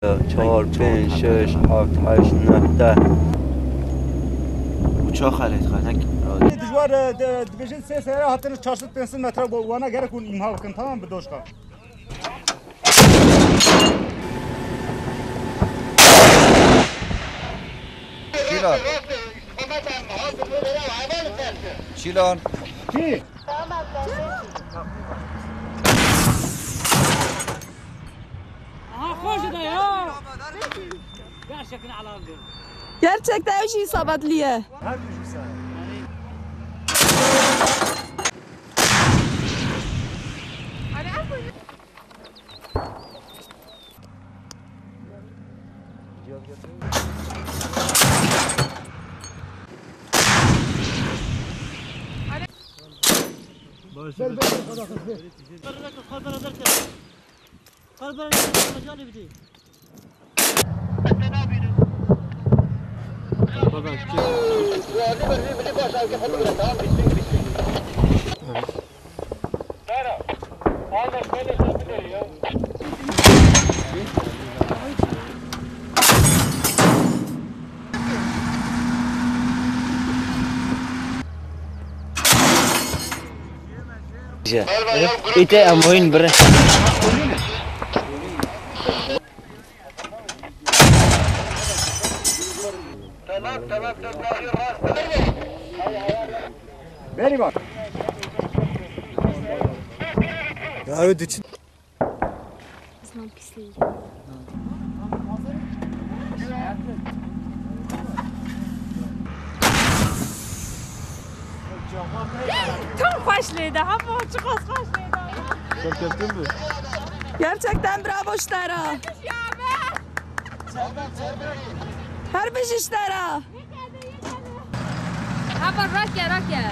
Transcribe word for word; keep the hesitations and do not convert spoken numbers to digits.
Çar, pênc, şeş, heft, heşt, neh, deh. Uçak hale dixwe, ne? Dijwar, e, di-, dibêjin sê seyara hatine çar sed pênc sed metre bo wana gerek hûn îmha bikin, tamam, bi doşka. Şîlan. Şîlan. Kî? Aha, xweş de ya. Gerçekten alandı. Gerçekten ew jî isabetliye. Îte em oyun bire. Tamam, tamam, tamam. Berivan. Ya, öyle düşün. Zan pisliği. Tam xweş lê de, hema çiqas xweş lê de. Serkeftin bû. Gerçekten bravo ji te re. Her bijî ji te re. Hava rake, rake.